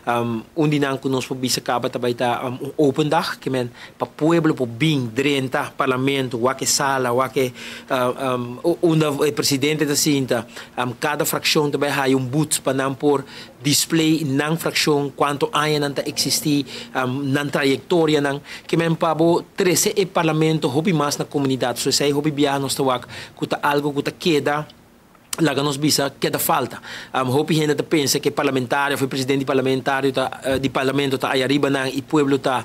Un di nan ku nos por bisa kaba ta bai ta un open dag, ke men pa pueblo por bin drenta parlamento, wak e sala, wak e unda e presidente ta sinta. Kada frakshon ta bai haya un booth pa nan por display nan frakshon, kuantu aña nan ta eksistí, nan trayektorianan. Ke men pa bo trese e parlamento hopi mas na komunidat. So esei hopi biaha nos ta wak ku ta algu ku ta keda, laga nos bisa, keda falta. Hopi hende ta pensa ku e parlamentario òf e presidente di parlamentario ta di parlamento ta aya riba nan i pueblo ta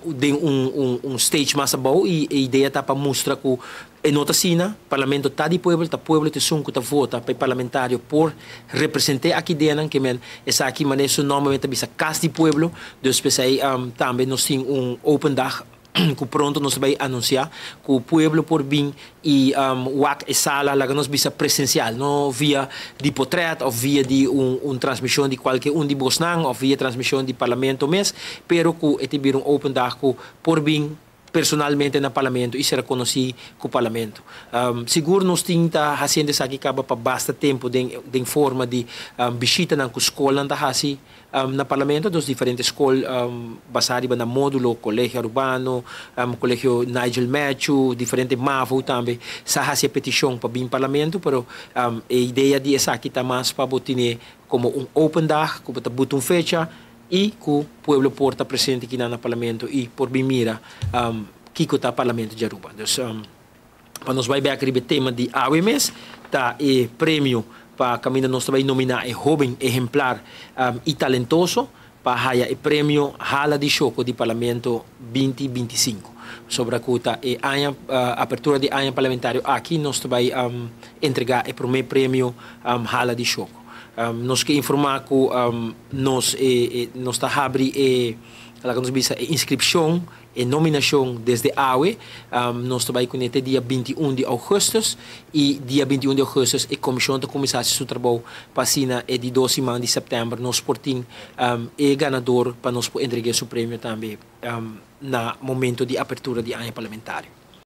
den un stage mas abou, i e idea ta pa mustra ku e no ta asina. Parlamento ta di pueblo, ta pueblo ta esun ku ta vota pa e parlamentario por represent'é aki denan. Ke men esaki manera su nòmber ta bisa, Kas di Pueblo. Dus p'esei tambe nos tin un open dag ku pronto nos ta bai anunsiá, ku pueblo por bin i wak e sala, laga nos bisa presensial, no via di potrèt òf via di un transmishon di kualke un di bosnan òf via transmishon di parlamento mes, pero ku e ta bira un open dag ku por bin personalmente na parlamento i sera konosí ku parlamento. Sigur nos tin ta hasiendo esaki kaba pa basta tempu den forma di bishitanan ku skolnan ta hasi na parlamento, dos diferente skol basá riba nan módulo, Colegio Arubano, Colegio Nigel Matthew, diferente mavo tambe sa hasi e petishon pa bin parlamento, pero e idea di esaki ta mas pa bo tene komo un open dag ku bo ta buta un fecha i ku pueblo por ta presente kinan na parlamento i por bin mira kiko ta Parlamento di Aruba. Dus pa nos bai bek riba e tema di awe mes, ta e premio pa kaminda nos ta bai nominá e hóben ehemplar i talentoso pa haya e premio Hala di Shoko di Parlamento 2025. Sobra ku ta e aña apertura di aña parlamentario aki nos ta bai entregá e promé premio Hala di Shoko. Nos ke informá ku nos e nos ta habri e, laga nos bisa, e inskripshon, e nominashon desde awe. Nos ta bai kuné te dia 21 di ougùstùs, i dia 21 di ougùstùs e komishon ta kuminsá hasi su trabou pa asina e di dos siman di sèptèmber nos por tin e ganador pa nos por entreg'é su premio tambe na momento di apertura di aña parlamentario.